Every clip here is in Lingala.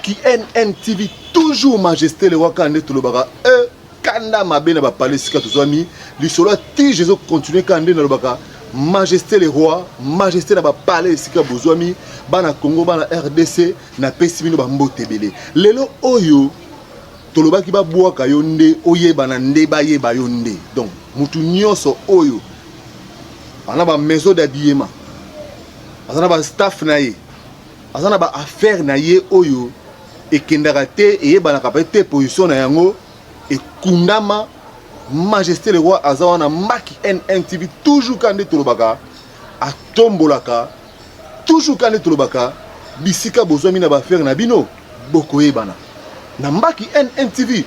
Mbaki NNTV, toujours majesté le roi. Kaka nde tolobaka e kanda mabe na bapale esika tozwami lisolo ya tige ezokontinue. Kaka nde nalobaka majesté le roi, majesté na bapale esika bozwami, bana Congo, bana RDC, napesi bino bambote ebele. Lelo oyo tolobaki babwaka yo nde oyebana, nde bayeba yo nde. Donc mutu nyonso oyo aza na bamaison d'habillement, aza na bastaff na ye, aza na baaffaire na ye oyo ekendaka te, eyebanaka mpe te, position na yango ekundama, majesté le roi aza wana. Mbaki NNTV, toujours kaka nde tolobaka, atombolaka toujours. Kaka nde tolobaka, bisika bozwami na baaffaire na bino, bokoyebana na Mbaki NNTV.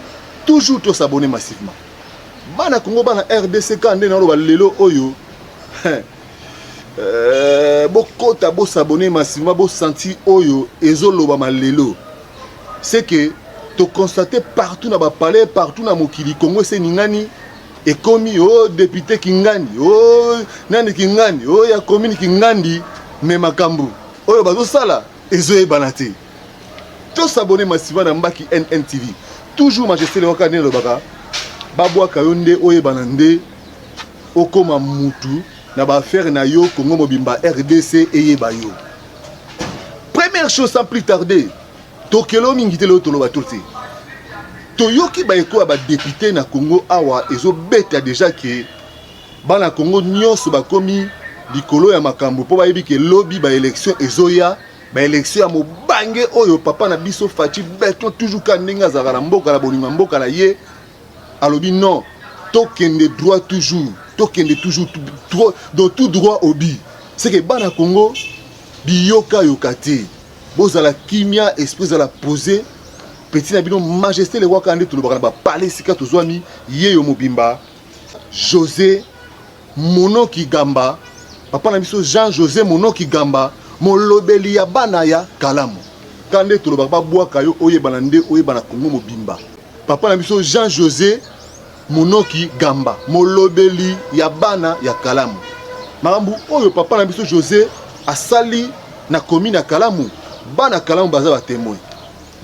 Toujours tos'abonner massivement, bana Congo, bana RDC. Kaka nde naloba lelo oyo, bokota, bos'abonner massivement, bosentir oyo ezolobama lelo. C'est que toconstate partout na bapalais, partout na mokili Congo, ese ningani ekomi o député Kingandi, o nani Kingandi, o ya commune Kingandi, me makambo oyo bazosala ezoyebana te. Tos'abonner massivement na Mbaki NNTV, toujours majesté le roi. Kaka nde elobaka, babwaka yo nde oyebana, nde okóma mutu na baaffaire na yo, Congo mobimba, RDC eyeba yo. Première chose, sans plus tarder, tokelo mingi te. Lelo toloba to te, toyoki baeko ya badéputé na Congo awa ezobeta déjà ke bana Congo nyonso bakomi likolo ya makambo, mpo bayebi ke lobi baélection ezoya, baélection ya mobange oyo papa na biso Fatshi Béton, toujours ka ndenge azalaka na mboka, na bolingo ya mboka na ye, alobi non, tokende droit, toujours tokende toujours droit, donc tout droit au but. C'est que bana Congo, biyokayoka te, bozala kimia, esprit ezala posé. Petit na bino majesté le roi, kaka nde tolobaka na bapale esika tozwami, ye yo mobimba José Monoki Gamba, papa na biso Jean José Monoki Gamba, molobeli ya bana ya Kalamu. Kaka nde tolobaka, babwaka yo oyebana, nde oyebana Kongo mobimba. Papa na biso Jean José Monoki Gamba, molobeli ya bana ya Kalamu, makambo oyo papa na biso José asali na commune ya Kalamu, bana Kalamu baza batémoin,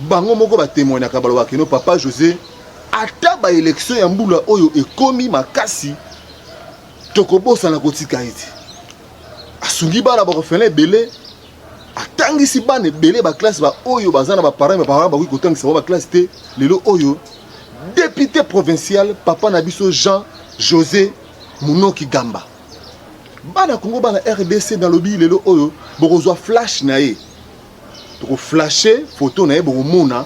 bango moko batémoignaka, balobaka no papa José, ata baélection ya mbula oyo ekomi makasi, tokobosana kotika ye te. Asungi bana baorphelin ebele, atangisi bana ebele baclasse, baoyo baza na baparent, baparent bakoki kotangisa bango baclasse te. Lelo oyo député provincial, papa na biso Jean José Munoki Gamba, bana Congo, bana RDC, nalobi lelo oyo bokozwa flash na ye, tokoflashe photo na ye, bokomona.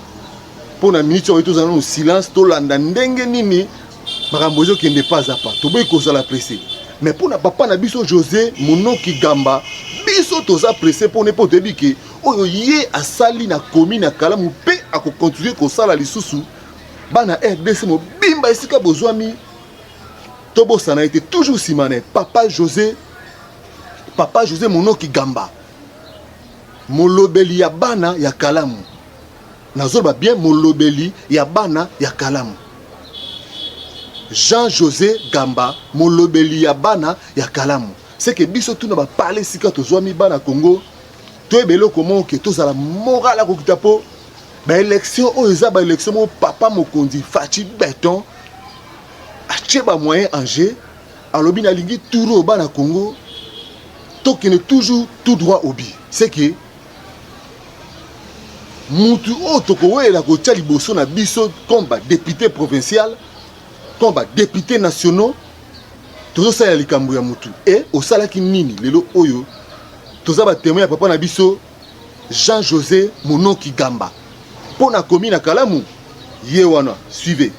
Mpo na minute oyo tozala nano silence, tolanda ndenge nini makambo ezokende pas à pas. Toboyi kozala pressé, mais mpo na papa na biso José Monoki Gamba, biso toza pressé mpona mpo toyebi ke oyo ye asali na commune ya Kalamu mpe akokontinue kosala lisusu. Bana RDC mobimba esika bozwami, tobosana ye te, toujours nsima na ye papa José, papa José Monoki Gamba, molobeli ya bana ya Kalamu. Nazoloba bien, molobeli ya bana ya Kalamu, Jean José Gamba, molobeli ya bana ya Kalamu. C'est que biso tuna bapale esika tozwami, bana Congo, toyeba eloko moko ke tozala moral ya kokita, mpo baélection oyo eza baélection moko papa mokonzi Fatshi Béton atie bamoyen en jeu. Alobi nalingi tour oyo bana Congo tokende toujours tout droit au but. C'est que mutu oyo tokowela kotia liboso na biso comme badéputé provincial, comme badéputé nationaux, tozosalela likambo ya mutu e osalaki nini. Lelo oyo toza batémoin ya papa na biso Jean José Monoki Gamba mpo na komi na Kalamu ye wana. Suivez.